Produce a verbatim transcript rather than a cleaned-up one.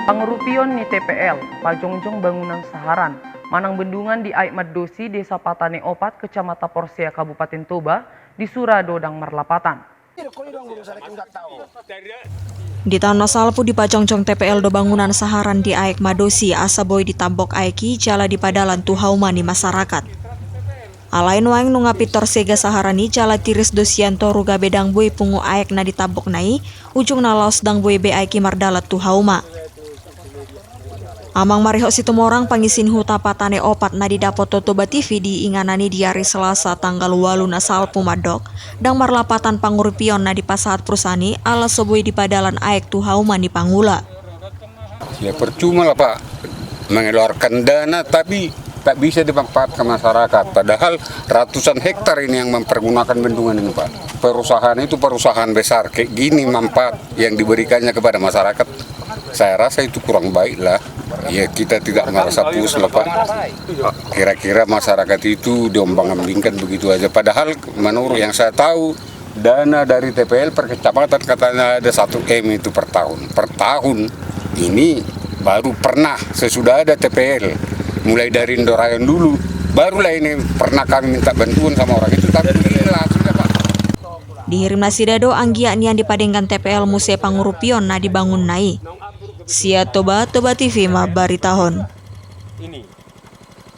Pangurupion ni T P L, pajongjong bangunan saharan, manang bendungan di Aek Mandosi, Desa Patane Opat, Kecamatan Porsea, Kabupaten Toba, di sura do ndang marlapatan. Di taon na salpu dipajongjong T P L do bangunan saharan di Aek Mandosi asa boi ditambok aek i jala dipadalan tu hauma ni masarakat. Alai nuaeng nunga pintor sega saharan i jala tiris do sian toru gabe ndang boi pungu aek na ditambokna i, ujungna laos ndang boi be aek i mardalan tu hauma. Amang Marihot Situmorang, pangisi ni huta Patane Opat, na didapot Toba T V di inganan i di ari Selasa tanggal ualu na salpu mandok, ndang marlapatan pangurupion na dipasahat perusahaan i ala so boi dipadalan aek tu hauma ni pangula. Ya percuma lah Pak, mengeluarkan dana tapi tak bisa dimanfaatkan masyarakat. Padahal ratusan hektar ini yang mempergunakan bendungan ini Pak. Perusahaan itu perusahaan besar, kayak gini manfaat yang diberikannya kepada masyarakat. Saya rasa itu kurang baik lah. Ya kita tidak merasa puas lah Pak. Kira-kira masyarakat itu diombang-ambingkan begitu aja. Padahal menurut yang saya tahu, dana dari T P L per kecamatan katanya ada satu M itu per tahun. Per tahun ini baru pernah sesudah ada T P L. Mulai dari Indorayon dulu, barulah ini pernah kami minta bantuan sama orang itu, tapi hilang sudah Pak. Dihirim nasida do anggiat nian dipadenggan T P L muse pangurupion na dibangunna i. Sian Toba, Toba T V mambaritahon.